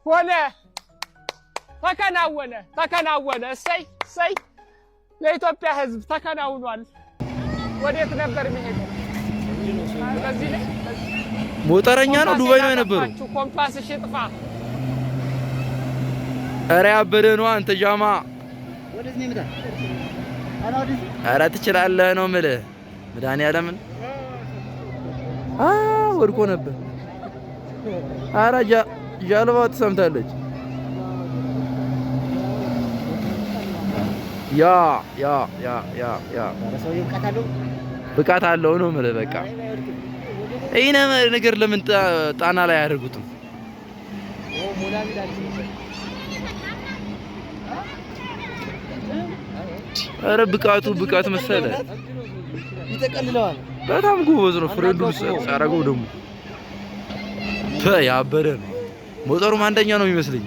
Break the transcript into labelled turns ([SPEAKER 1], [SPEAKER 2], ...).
[SPEAKER 1] ሆነ፣ ተከናወነ፣ ተከናወነ። እሰይ እሰይ! የኢትዮጵያ ሕዝብ ተከናውኗል። ወዴት ነበር የሚሄደው? በዚህ ላይ
[SPEAKER 2] ሞተረኛ ነው፣ ዱባይ ነው የነበረው።
[SPEAKER 1] ኮምፓስሽ ይጥፋ።
[SPEAKER 2] ኧረ ያበደ ነው አንተ ጃማ። ኧረ ትችላለህ ነው የምልህ። መድኃኒዓለምን ወድቆ ነበር። ኧረ ጀልባው ትሰምታለች። Yeah, yeah, yeah, yeah, yeah፣ ብቃት አለው ነው የምልህ። በቃ ይህ ነገር ለምን ጣና ላይ አያደርጉትም? ኧረ ብቃቱ ብቃት መሰለ።
[SPEAKER 3] ይጠቀልለዋል።
[SPEAKER 2] በጣም ጎበዝ ነው። Friend ኡ ሲያደርገው ደግሞ ያበደ ነው። ሞተሩም አንደኛ ነው የሚመስለኝ።